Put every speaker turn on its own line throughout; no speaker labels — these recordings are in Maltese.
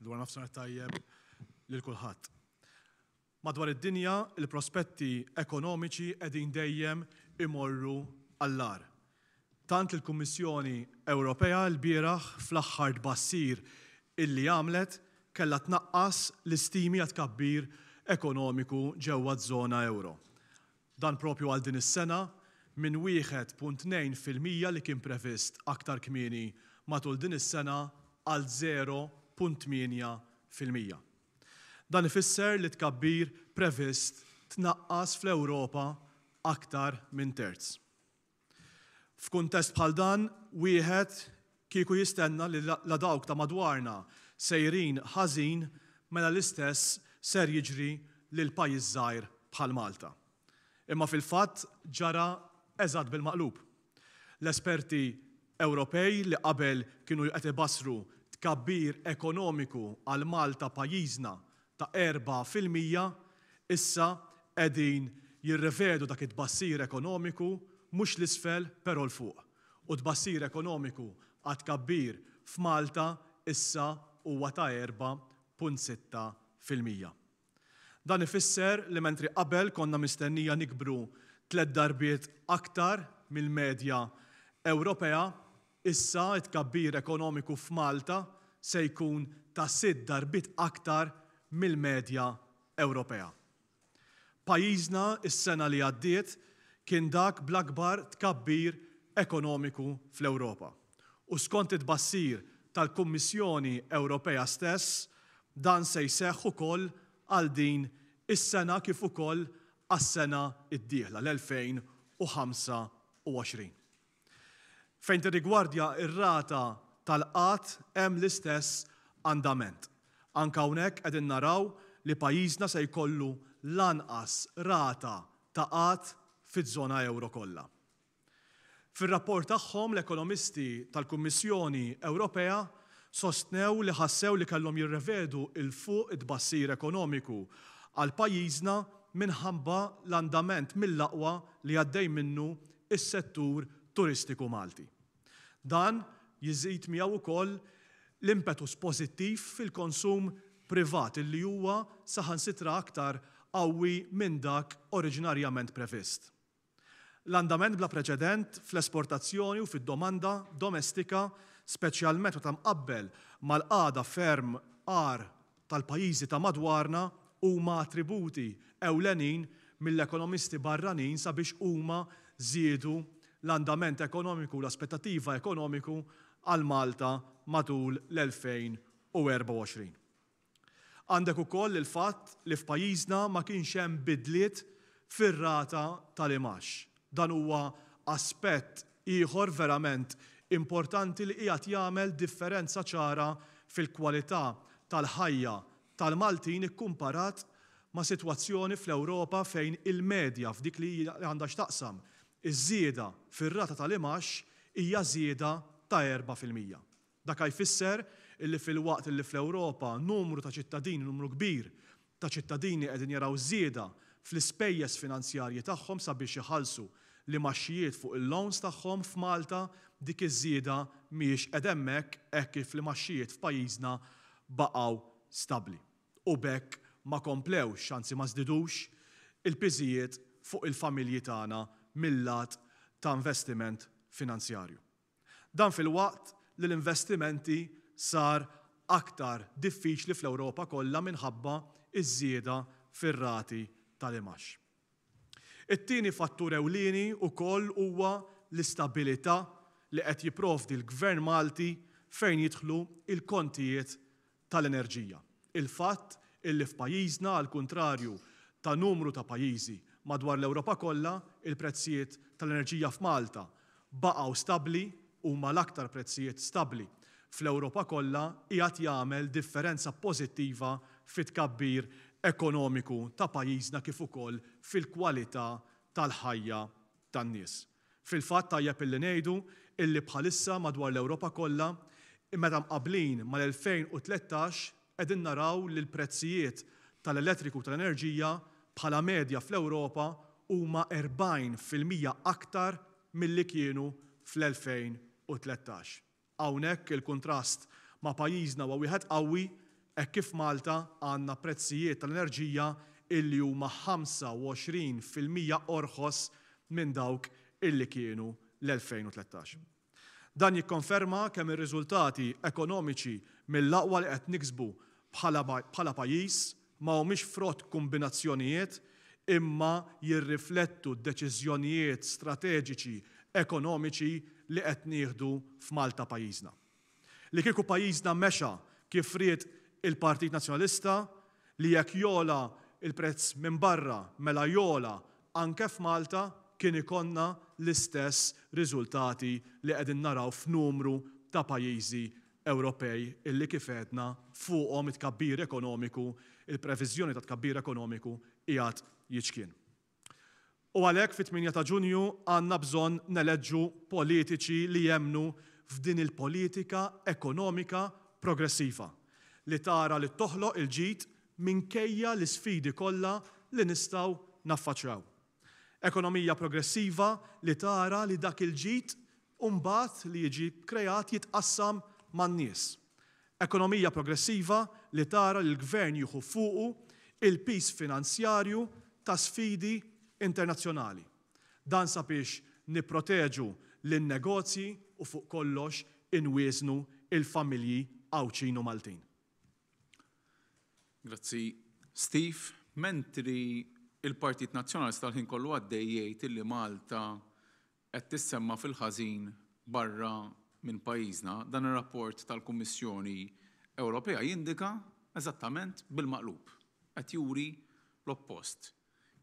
Il-wara nofsinhar tajjeb lil kulħadd. Madwar id-dinja, il-prospetti ekonomiċi qegħdin dejjem imorru għall-agħar. Tant li l-Kummissjoni Ewropea lbieraħ fl-aħħar tbassir illi għamlet kellha tnaqqas l-istimi għat-tkabbir ekonomiku ġewwa ż-żona ewro. Dan propju għal din is-sena minn 1.2% li kien previst aktar kmieni matul din is-sena għal 0.8%. Dan ifisser li t-tkabbir previst tnaqqas fl-Ewropa aktar minn terz. F'kuntest bħal dan, wieħed kieku jistenna li la dawk ta' madwarna sejrin ħażin mela l-istess ser jiġri lil pajjiż żgħir bħal Malta. Imma fil-fatt ġara eżatt bil-maqlub. L-esperti Ewropej li qabel kienu qed ibassru tkabbir ekonomiku għal Malta pajjiżna ta' 4%, issa qegħdin jirrevedu dak it-tbassir ekonomiku mhux 'l isfel però 'l fuq. U t-tbassir ekonomiku għat-tkabbir f'Malta issa huwa ta' 4.6%. Dan ifisser li mentri qabel konna mistennija nikbru tlett darbiet aktar mill-medja Ewropea, issa t-tkabbir ekonomiku f'Malta se jkun ta' sitt darbiet aktar mill-medja Ewropea. Pajjiżna s-sena li għaddiet kien dak bl-akbar tkabbir ekonomiku fl-Ewropa. U skont it-tbassir tal-Kummissjoni Ewropea stess, dan se jseħħ ukoll għal din is-sena kif ukoll għas-sena d-dieħla, l-2025. Fejn tirrigwardja r-rata tal-qgħad hemm l-istess andament. Anke hawnhekk qegħdin naraw li pajjiżna se jkollu l-anqas rata ta' qgħad fiż-żona ewro kollha. Fir-rapport tagħhom l-ekonomisti tal-Kummissjoni Ewropea sostnew li ħassew li kellhom jirrevedu 'l fuq it-tbassir ekonomiku għal pajjiżna minħabba l-andament mill-aqwa li għaddej minnu s-settur turistiku Malti. Dan jżid miegħu wkoll l-impetus pożittiv fil-konsum privat illi huwa saħansitra aktar qawwi minn dak oriġinarjament previst. L-andament bla preċedent fl-esportazzjoni u fid-domanda domestika, speċjalment meta mqabbel mal-qagħda ferm agħar tal-pajjiżi ta' madwarna, huma attributi ewlenin mill-ekonomisti barranin sabiex huma żiedu l-andament ekonomiku u l-aspettattiva ekonomiku għal Malta matul l-2024. Għandek ukoll il-fatt li f'pajjiżna ma kienx hemm bidliet fir-rata tal-imgħax. Dan huwa aspett ieħor verament importanti li qiegħed jagħmel differenza ċara fil-kwalità tal-ħajja tal-Maltin ikkumparat ma' sitwazzjoni fl-Ewropa fejn il-medja f'dik li għandha x'taqsam iż-żieda fir-rata tal-imgħax hija żieda ta' 4%. Dak jfisser illi filwaqt illi fl-Ewropa numru ta' ċittadini, numru kbir ta' ċittadini qegħdin jaraw żieda fl-ispejjeż finanzjarji tagħhom sabiex iħallsu l-imgħaxxijiet fuq il-loans tagħhom, f'Malta dik iż-żieda mhijiex qiegħda hemmhekk hekk kif l-imgħaxxijiet f'pajjiżna baqgħu stabbli u b'hekk ma komplewx, anzi ma żdidux, il-piżijiet fuq il-familji tagħna mil-lat ta' investiment finanzjarju. Dan filwaqt li l-investimenti sar aktar diffiċli fl-Ewropa kollha minħabba ż-żieda fir-rati tal-imgħax. It-tieni fattur ewlieni wkoll huwa l-istabilità li qed jipprovdi l-Gvern Malti fejn jidħlu l-kontijiet tal-enerġija. Il-fatt illi f'pajjiżna, għall-kuntrarju ta' numru ta' pajjiżi madwar l-Ewropa kollha, il-prezzijiet tal-enerġija f'Malta baqgħu stabbli, huma l-aktar prezzijiet stabbli fl-Ewropa kollha, qiegħed jagħmel differenza pożittiva fit-tkabbir ekonomiku ta' pajjiżna kif ukoll fil-kwalità tal-ħajja tan-nies. Fil-fatt tajjeb illi ngħidu illi bħalissa madwar l-Ewropa kollha, meta mqabblin mal-2013, qegħdin naraw li l-prezzijiet tal-elettriku u tal-enerġija bħala medja fl-Ewropa huma 40% aktar milli kienu fl-2013. Hawnhekk il-kuntrast ma' pajjiżna huwa wieħed qawwi hekk kif Malta għandna prezzijiet tal-enerġija illi huma 25% orħos minn dawk illi kienu l-2013. Dan jikkonferma kemm ir-riżultati ekonomiċi mill-aqwa li qed niksbu bħala bħala pajjiż ma humiex frott kumbinazzjonijiet imma jirriflettu d-deċiżjonijiet strateġiċi ekonomiċi li qed nieħdu f'Malta pajjiżna. Li kieku pajjiżna mexa kif ried il-Partit Nazzjonalista li jekk jogħla l-prezz minn barra mela jogħla anke f'Malta kien ikollna l-istess riżultati li qegħdin naraw f'numru ta' pajjiżi Ewropej illi kif għedna fuqhom it-tkabbir ekonomiku, il-previżjoni ta' tkabbir ekonomiku qiegħed jiċkien. U għalhekk fit-8 ta' Ġunju għandna bżonn neleġġu politiċi li jemmnu f'din il-politika ekonomika progressiva li tara li toħloq il-ġid minkejja l-isfidi kollha li nistgħu naffaċċjaw. Ekonomija progressiva li tara li dak il-ġid mbagħad li jiġi kreat jitqassam man-nies. Ekonomija progressiva li tara li l-Gvern jieħu fuqu il-piż finanzjarju ta' sfidi internazzjonali. Dan sabiex nipproteġu lin-negozji u fuq kollox inwieżnu il-familji Għawdxin u Maltin.
Grazzi Steve. Mentri il-Partit Nazzjonalista l-ħin kollu għaddej jgħid illi Malta qed tissemma fil-ħażin barra minn pajjiżna, dan ir-rapport tal-Kummissjoni Ewropea jindika eżattament bil-maqlub. Qed juri l-oppost.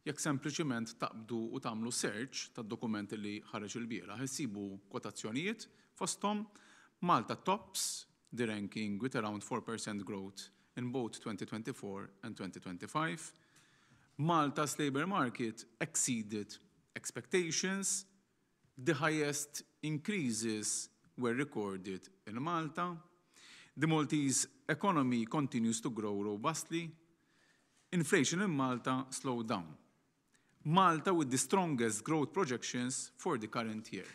Jekk sempliċiment taqbdu u tagħmlu search tad-dokument li ħareġ ilbieraħ, issibu kwotazzjonijiet fosthom Malta tops the ranking with around 4% growth in both 2024 and 2025. Malta's labour market exceeded expectations. The highest increases were recorded in Malta. The Maltese economy continues to grow robustly. Inflation in Malta slowed down. Malta with the strongest growth projections for the current year.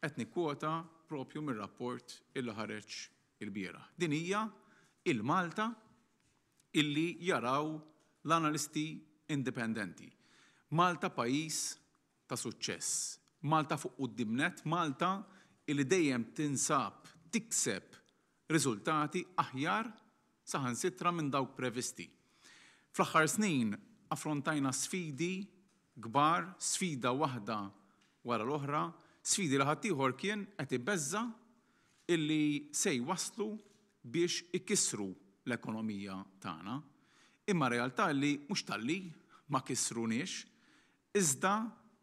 Qed nikkwota propju mir-rapport illi ħareġ ilbieraħ. Din hija il-Malta illi jaraw l-analisti indipendenti. Malta pajjiż ta' suċċess. Malta fuq quddiem nett, Malta illi dejjem tinsab tikseb riżultati aħjar saħansitra minn dawk previsti. Fl-aħħar snin affrontajna sfidi kbar, sfida waħda wara l-oħra, sfidi li ħaddieħor kien qed ibeżża illi se jwasslu biex ikissru l-ekonomija tagħna. Imma realtà li mhux talli ma kissruniex, iżda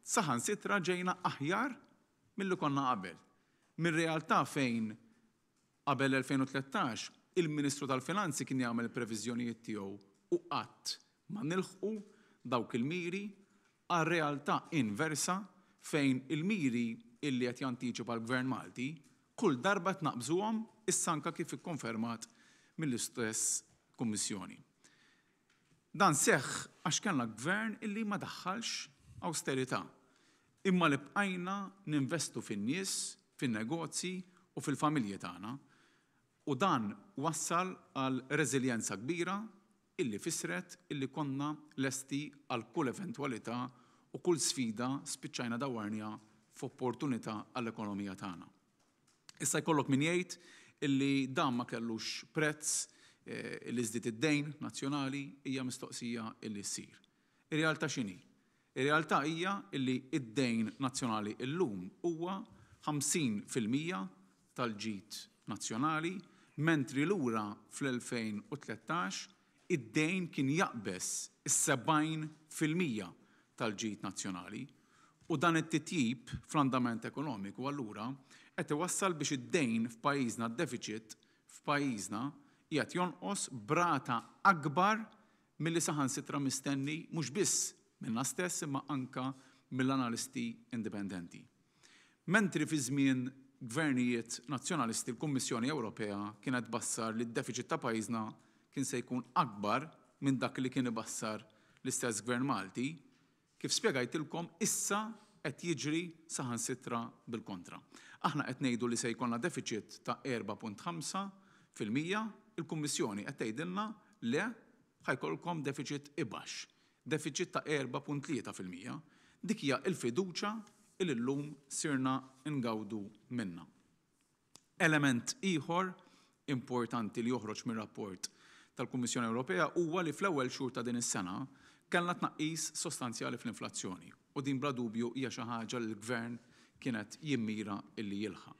saħansitra ġejna aħjar milli konna qabel. Mir-realtà fejn qabel 2013 il-Ministru tal-Finanzi kien jagħmel previżjonijiet tiegħu u qatt ma nilħqu dawk il-miri, għal realtà inversa fejn il-miri illi qed jantiċipa l-Gvern Malti kull darba qed naqbżuhom, issa anke kif ikkonfermat mill-istess Kummissjoni. Dan seħħ għax kellna gvern illi ma daħħalx awsterità, imma li bqajna ninvestu fin-nies, fin-negozji u fil-familji tagħna, u dan wassal għal reżiljenza kbira illi fissret illi konna lesti għal kull eventwalità u kull sfida spiċċajna dawwarniha f'opportunità għall-ekonomija tagħna. Issa jkollok min jgħid illi dan ma kellux prezz illi żdied id-dejn nazzjonali, hija mistoqsija illi ssir. Ir-realtà x'inhi? Ir-realtà hija illi id-dejn nazzjonali illum huwa 50% tal-ġid nazzjonali, mentri lura fl-2013 id-dejn kien jaqbeż is-70% tal-ġid nazzjonali. U dan it-titjib fl-andament ekonomiku allura qed iwassal biex id-dejn f'pajjiżna, d-deficit f'pajjiżna qiegħed jonqos b'rata akbar milli saħansitra mistenni mhux biss minna stess imma anka mill-analisti indipendenti. Mentri fi żmien gvernijiet nazzjonalisti l-Kummissjoni Ewropea kienet tbassar li d-deficit ta' pajjiżna kien se jkun akbar minn dak li kien ibassar l-istess Gvern Malti, kif spjegajtilkom issa qed jiġri saħansitra bil-kontra. Aħna qed ngħidu li se jkollna deficit ta' 4.5. fil-100, il-Kummissjoni qed tgħidilna le ħa jkollkom deficit ibax, deficit ta' 4.3%. Dik hija l-fiduċja li llum sirna ngawdu minnha. Element ieħor importanti li joħroġ mir-rapport tal-Kummissjoni Ewropea huwa li fl-ewwel xhur ta' din is-sena kellna tnaqqis sostanzjali fl-inflazzjoni u din bla dubju hija xi ħaġa li l-Gvern kien qed jimmira illi jilħaq.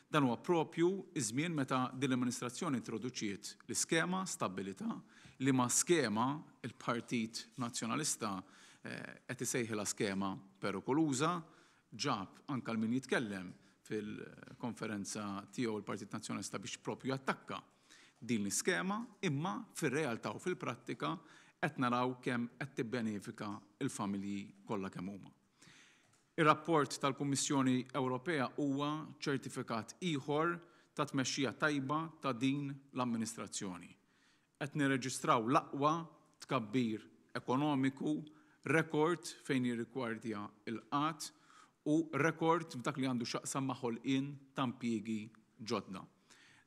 Dan huwa propju ż-żmien meta din l-amministrazzjoni introduċiet l-iskema Stabbilità, liema skema l-Partit Nazzjonalista qed isejħilha skema perikoluża, ġab anke 'l min jitkellem fil-konferenza tiegħu l-Partit Nazzjonalista biex propju jattakka din l-iskema, imma fir-realtà u fil-prattika qed naraw kemm qed tibbenefika l-familji kollha kemm huma. Ir-rapport tal-Kummissjoni Ewropea huwa ċertifikat ieħor ta' tmexxija tajba ta' din l-amministrazzjoni. Qed nirreġistraw l-aqwa tkabbir ekonomiku, rekord fejn jirrigwardja l-qgħad u rekord f'dak li għandu x'jaqsam ma' ħolqien ta' impjiegi ġodda.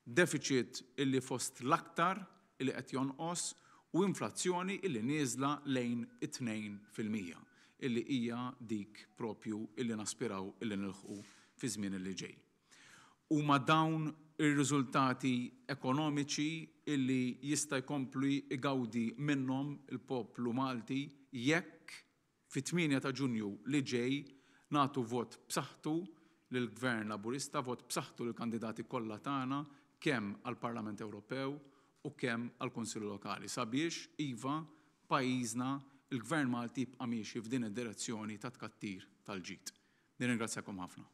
Defiċit illi fost l-aktar illi qed jonqos u inflazzjoni illi nieżla lejn it-2%, illi hija dik propju illi naspiraw illi nilħqu fiż-żmien illi ġej. Huma dawn ir-riżultati ekonomiċi illi jista' jkompli jgawdi minnhom il-poplu Malti jekk fit-tmienja ta' Ġunju li ġej nagħtu vot b'saħħtu lill-Gvern Laburista, vot b'saħħtu lill-kandidati kollha tagħna kemm għall-Parlament Ewropew u kemm għall-Kunsilli Lokali sabiex, iva, pajjiżna, il-Gvern Malti jibqa' miexi f'din id-direzzjoni ta' tkattir tal-ġid. Nirringrazzjakom ħafna.